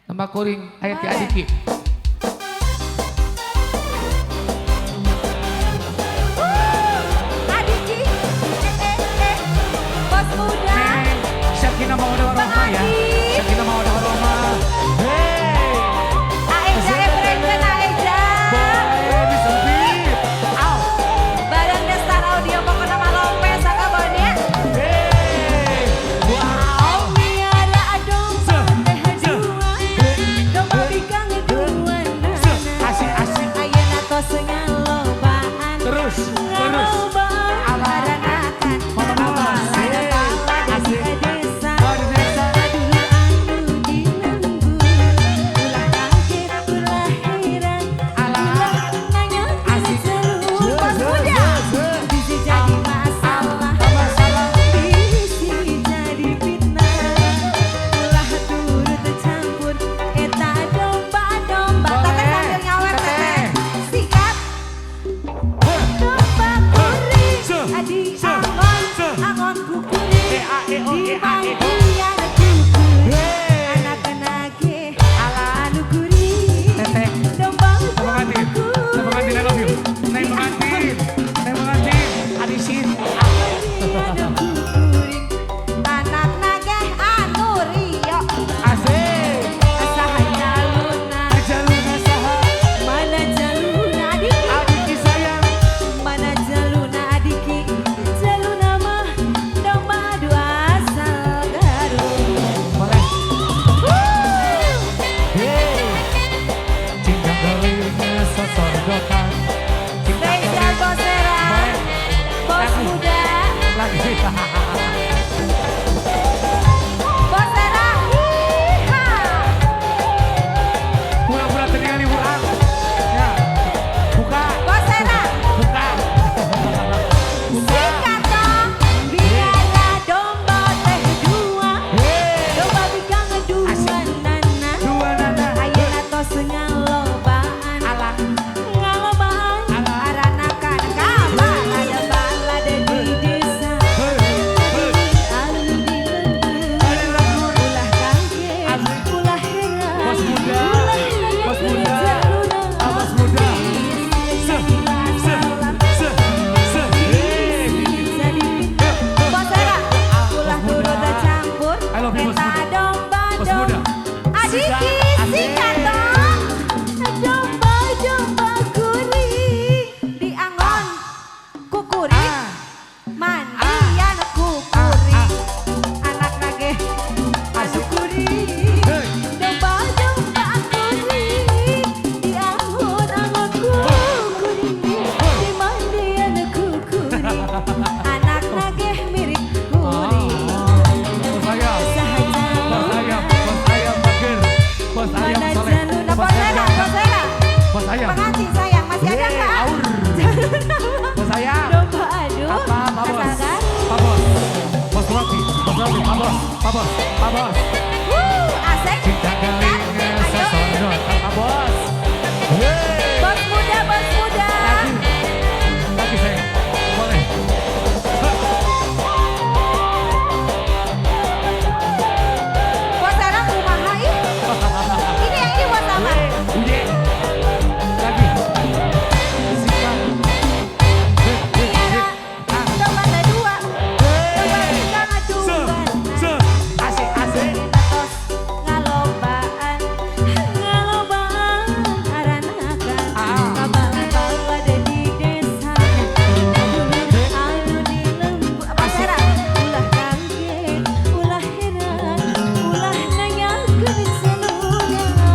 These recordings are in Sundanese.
Tambah kuring aya ti Adiki. Adiki, bos muda. Sakinah mawaddah warahmah ya. Sakinah mawaddah warahmah. Hey. Aeja Brandon Aeja. Boleh disempit. Au. Bareng Destar Audio pokokna mah Lopez sakabonya. Hey. Wow. Miara domba teh dua, domba bikang dua nana. Asik asik. Ayeuna tos ngalobaan. Terus terus. Ngalobaan aranakan. Asik. Di desa. Oh, di desa. Dulur anu di lembur. Ulah kaget, ulah heran. Alah. Ulah nanyakeun Asik. seru. Bos muda. Bisi jadi masalah. Masalah. Bisi jadi fitnah. Ulah turut campur eta domba-domba. Teteh sambil nyawer teteh. Sikat. Domba kuring. Adi angon, angon kukuring. E A E O E A E O. Di mandian kukuring. Hey. Anak nage Alah. anu kuring. Teteh. Domba Neng pengantin, neng pengantin, I love you. Neng pengantin, neng pengantin, Adisin. Anak nage anu rio. Asik. Saha jaluna, Jaluna saha, mana jaluna adiki, Adiki sayang. mana jaluna adiki, jaluna mah domba adu asal Garut. Boleh. Hey. Cinta geling sosordotan. Cinta Spesial geling. Bosera, Boleh. bos Lagi. muda, Lagi. Bosera, hiha. Pura-pura tinggal di Wuhan. Ya. Buka. Bosera, Buka. Buka. sikat dong, biarlah domba teh dua, Hey. domba bikang dua nana. Dua nana. Ayeuna tos ngalobaan. Alah. Ngalobaan Alah. aranakan kabalada-balada di desa. Hey. Hey. Anu di lembur. Ada lembur. Ulah kaget, Asik. ulah heran. Bos muda. Ulah Bos muda. jaluna. Ah, bos muda. Bisi Se, jadi se, masalah. se, se. Hey. Bisi jadi fitnah. Bos Era, ulah Bos muda. turut campur. I love you, bos Eta muda. domba Bos muda. Adiki Asik. sikat dong. Domba domba kuring diangon kukuring Ah. mandian kukuring anak nage anu Asik. kuring Hey. domba domba kuring diangon angon kukuring di mandian kukuring anak nage mirip kuring. Bos ayam. Saha Bos ayam, bos ayam bagir. Bos ayam Mana soleh. jaluna Bos bos Era, ayam. bos Era. Bos ayam. Pengantin sayang masih ada Yeay, nggak? aur. Bos ayam. Domba aduh. Apa, Pak Bos? Asal kan? Pak Bos. Bos roti, bos roti, Pak Bos, Pak Bos, Pak Bos. Wuh, asik. Cinta Kan? geling Ayo. sesondot. Pak Bos. Yeay. Bos muda, bos muda. Lagi. Lagi sayang. Boleh. Bos Era kumaha ih? Ini yang ini buat apa? Uye. Lagi. Sikat. Hei, hei, Iya. hei. Ah. Domba teh dua. Domba Hey. bikang Se, dua. se. Asik, asik. Tos ngalobaan, ngalobaan aranakan. Ah. Kabalada di desa. Dulur anu di lembur. Apa Era? Ulah kaget, ulah heran, ulah nanyakeun jaluna.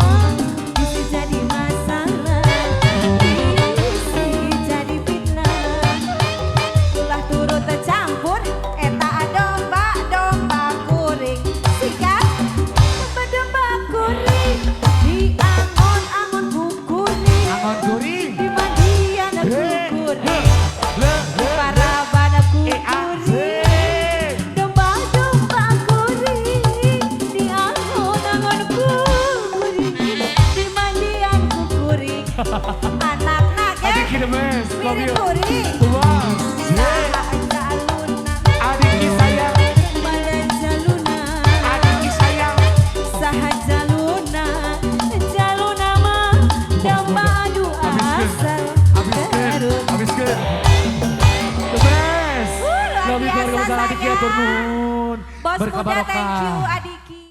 Bisi jadi masalah, bisi jadi fitnah. Ulah turut campur, eta domba domba kuring. Sikat, domba domba kuring. Di angon angon kukuring, Angon kuring. di mandian Hey, kukuring, le, di le, parabana E, A, kukuring. C. Domba domba kuring, di angon angon kukuring, di mandian kukuring. Anak nage Adiki the best. Love mirip you. kuring. Bos. Hey. Saha jaluna, Adiki sayang. mana jaluna, Adiki sayang. saha jaluna. Bos Domba muda. adu Habiskeun. asal Habiskeun. Garut. Habiskeun. The best. Luar Love you biasa, keluarga besar Adiki sayang. hatur nuhun. Bos Berkah muda, thank you barokah. Adiki.